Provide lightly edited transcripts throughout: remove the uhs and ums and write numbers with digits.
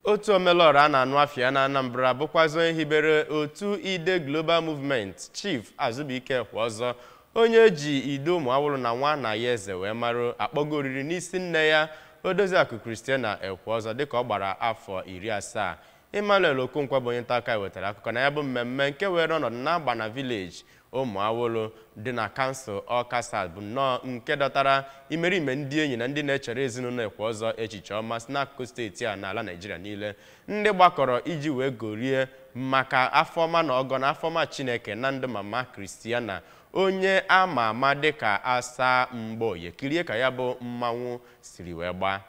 Otu omelọra a na-anụ afịa na Anambra bụkwazị onye hibere otu Ide Global Movement, Chief Azụbụike Ekweọzọ, onye eji Ide Ụmụawụlụ na nwa na ya eze wee marụ, akpọgo oriri n'isi nne ya, Odoziakụ Christiana Ekweọzọ, dịka ọ gbara afọ 70. Emmanuel Okonkwo bụ onye nta akụkọ anyị wetara akụkọ na ya bụ mmemme nke were ọnọdụ n'Agbana Village, Ụmụawụlụ dị na kansụl Ọka South, bụ nnọọ nke dọtara imerime ndị enyi na ndị na-echere ezinụlọ Ekweọzọ echiche ọma si n'akụkụ steeti a n'ala Naịjirịa niile, ndị gbakọrọ iji wee gorie maka afọma na ọgọ na afọma Chineke na ndụ Mama Christiana, onye ama ama dịka Asa Mgboye. Kirie ka ya bụ mmanwụ siri wee gbaa.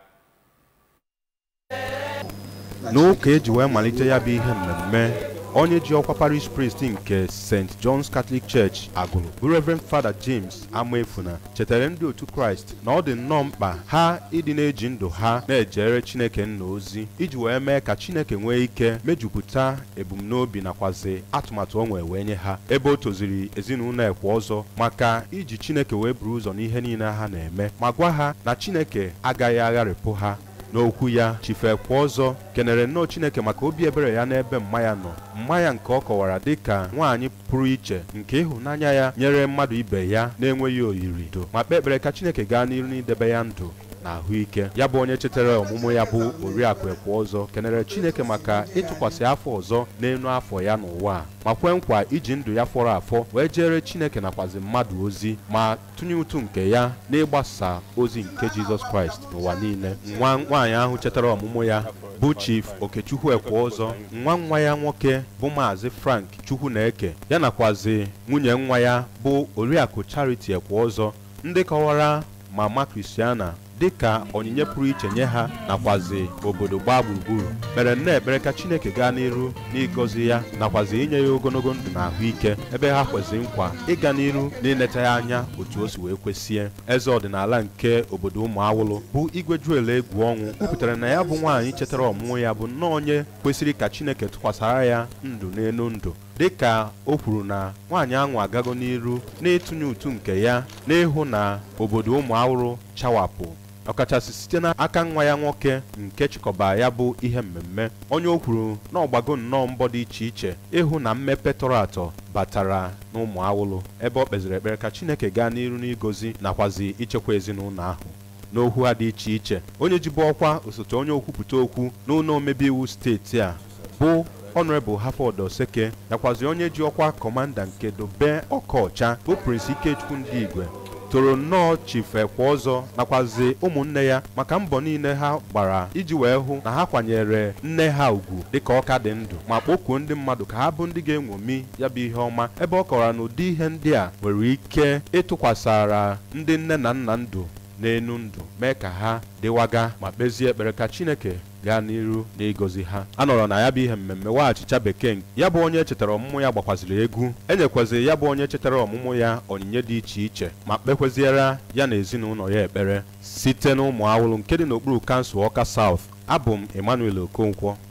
N'ụka eji wee malite ya bụ ihe mmemme, onye ji ọkwa parish priest nke St. John's Catholic Church Agụlụ bụ Reverend Father James Amaefuna chetara ndị otu Kraịst na ọ dị nnọọ mkpa ha ịdị na-eji ndụ ha na-ejere Chineke nna ozi iji wee mee ka Chineke nwee ike mejupụta ebumnobi nakwazi atụmatụ o nwee wee nye ha, ebe o toziri ezinụlọ Ekweọzọ maka iji Chineke wee buru ụzọ n'ihe niile ha na-eme, ma gwa ha na Chineke agaghị agharịpụ ha. N'okwu ya, Chief Ekweọzọ kenere nnọọ Chineke maka obi ebere ya n'ebe mma ya nọ, mma ya nke ọ kọwara dịka nwaanyị pụrụ iche nke ịhụnanya ya nyere mmadụ ibe ya na-enweghị oyiri do, ma kpee ekpere ka Chineke gaa n'iru n'idebe ya ndụ na ahụike. Ya bụ onye chetara ọmụmụ ya bụ Oriakụ Ekweọzọ kenere Chineke maka ịtụkwasị afọ ọzọ n'elu afọ ya n'ụwa a, ma kwe nkwa iji ndụ ya fọrọ afọ wee jere Chineke nakwazi mmadụ ozi, ma tụnye ụtụ nke ya n'ịgbasa ozi nke Jizọs Kraịst n'ụwa niile. Nwa nwaanyị ahụ chetara ọmụmụ ya bụ Chief Okechukwu Ekweọzọ, nwa nwa ya nwoke bụ Maazị Frank Chukwuneke, ya nakwazi nwunye nwa ya bụ Oriakụ Charity Ekweọzọ, ndị kọwara Mama Christiana dịka onyinye pụrụ iche nye ha nakwazi obodo gbaa gburugburu, kpere nne ekpere ka Chineke gaa n'iru n'ịgọzi ya nakwazi inye ya ogologo ndụ na ahụike, ebe ha kwesịrị nkwa ịga n'iru n'ileta ya anya otu o si wee kwesịe. Eze ọdịnala nke obodo Ụmụawụlụ bụ Igwe Juel Egwu Ọnwụ kwupụtara na ya bụ nwaanyị chetara ọmụmụ ya bụ nnọọ onye kwesịrị ka Chineke tụkwasara ya ndụ n'elu ndụ, dịka o kwuru na nwaanyị ahụ agago n'iru n'ịtụnye ụtụ nke ya n'ịhụ na obodo Ụmụawụlụ chawapụ, ọkachasị site n'aka nwa ya nwoke nke chịkọba ya bụ ihe mmemme, onye o kwuru na ọgbago nnọọ mbọ dị iche iche ịhụ na mmepe tọrọ atọ batara n'Ụmụawụlụ, ebe ọ kpeziri ekpere ka Chineke gaa n'iru n'ịgọzi nakwazi ichekwa ezinụlọ ahụ. N'okwu ha dị iche iche, onye jibu ọkwa osote onye okwupụta okwu n'ụlọ omebe iwu steeti a bụ Honorable Harford Oseke, nakwazi onye ji ọkwa kọmanda nke Dobe Ọkọcha bụ Prince Ikechukwu Ndị Igwe, toro nnọọ Chief Ekweọzọ nakwazi ụmụnne ya maka mbọ niile ha gbara iji wee hụ na ha kwanyere nne ha ugwu dịka ọka dị ndụ, ma kpọkuo ndị mmadụ ka ha bụ ndị ga-eṅomi ya bụ ihe ọma, ebe ọ kọwara na ụdị ihe ndị a nwere ike ịtụkwasara ndị nne na nna ndụ n'enu ndụ, mee ka ha dịwaga, ma kpezie ekpere ka Chineke gaa n'iru n'ịgọzi ha. A nọrọ na ya bụ ihe mmemme waa achịcha bekee, ya bụ onye chetara ọmụmụ ya gbakwaziri egwu, enyekwaziri ya bụ onye chetara ọmụmụ ya onyinye dị iche iche, ma kpekweziere ya na ezinụlọ ya ekpere. Site n'Ụmụawụlụ nke dị n'okpuru kansụl Ọka South, abụ m Emmanuel Okonkwo.